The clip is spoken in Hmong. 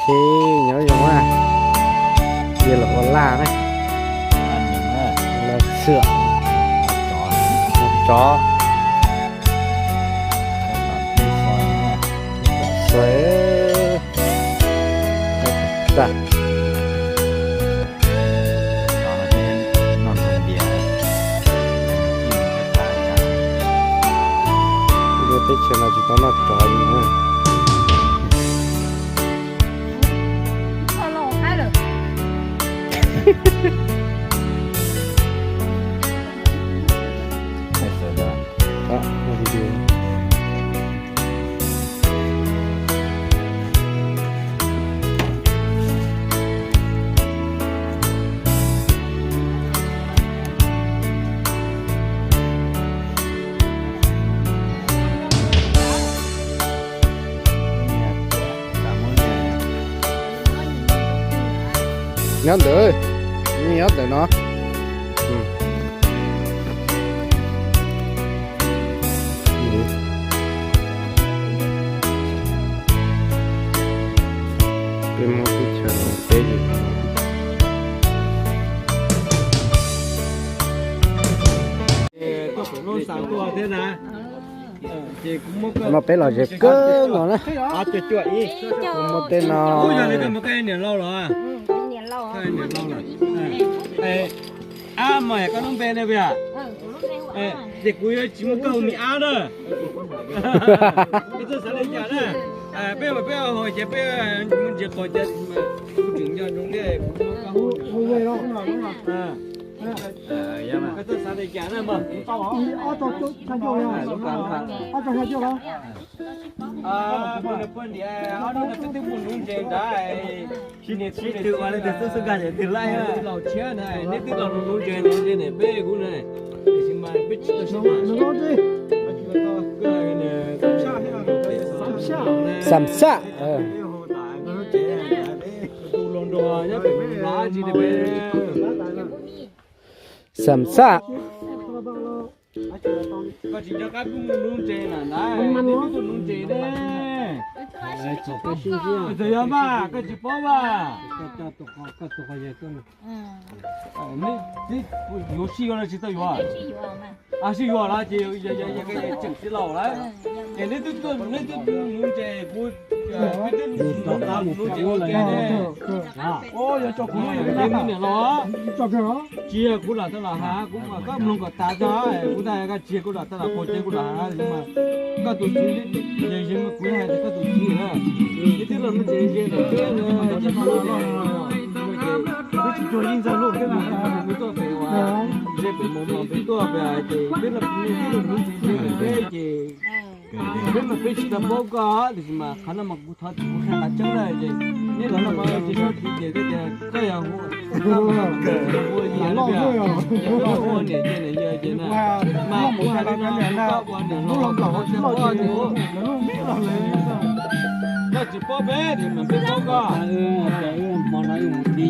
Ces nyob zoo na, yog los ua laj na, los xwm tsov, xwm tas. Lub teb chaws no tsis tau noj tsov li na. Nyob ntawd, nyob ntawm no. Peb Hmoob teb chaws no peb li no. No peb los ze kawg nkaus na. Kuv muaj tej no. Ab, mas koj lub npe ne puas yog? Ces kuv yuav tsis muaj koj hu me ab na. Koj txawj xav li cas na? Peb mas peb ho ces peb mus ntsia qhov ces kuv tseem nco ntsoov thiab kuv muaj koj hu. Koj txawj xav li cas na mas. Poj niam, ob hnub no peb twb mus nuv ntses nrad, sib twv ua leej twg xub xub nkag ces twg laij. Laus tshiab na, neb twb los nuv ntses nuv ntses ne peb kuv ne, tiam sis mas peb tsis tau sib tham. Xam xaj. Tus hluas nraug nyob pem Nplog tsis li peb. Xam xaj. Koj tsis nco qab kuv mus nuv ntses na, neb twb tuaj nuv ntses ne. Txawm yog mas koj tsis paub mas. Yuav sib yuav los tsis tau yuav? Sib yuav los ces tseem tsis laus lawm. Es neb twb tuaj, neb twb tuaj nuv ntses, kuv, peb twb nuv ntses ua ke ne. Yog tso kuv lub, yog kuv niam laus. Tsis yog kuv lam tau lam has, kuv mas koj mloog kom tas tso, kuv tas koj tsis yog kuv lam tau lam qhuas ces kuv lam has mas koj tus txiv, yog kuv hais tias koj tus txiv na, neb twb los nuv ntses ze ntawm peb, ces twb tsis cuag Yeej Ntxawg lub thiab, kuv tuaj pem uas ze pem Moos Mos pem tuaj pem ces twb los nuv ntses ze ntawm peb ces peb mas peb tsis tau paub koj, tiam sis mas qhov no mas kuv thov kuv qhia qhov tseeb na ces neb los no mas tsis sab kiv ces koj tias koj yog hu ua Yia, ua niam ces niam Yia ces na, mas kuv hais li no koj ua niam laus koj tsis paub ces koj tsis paub peb tias mas peb paub koj. Hmo no wb mus di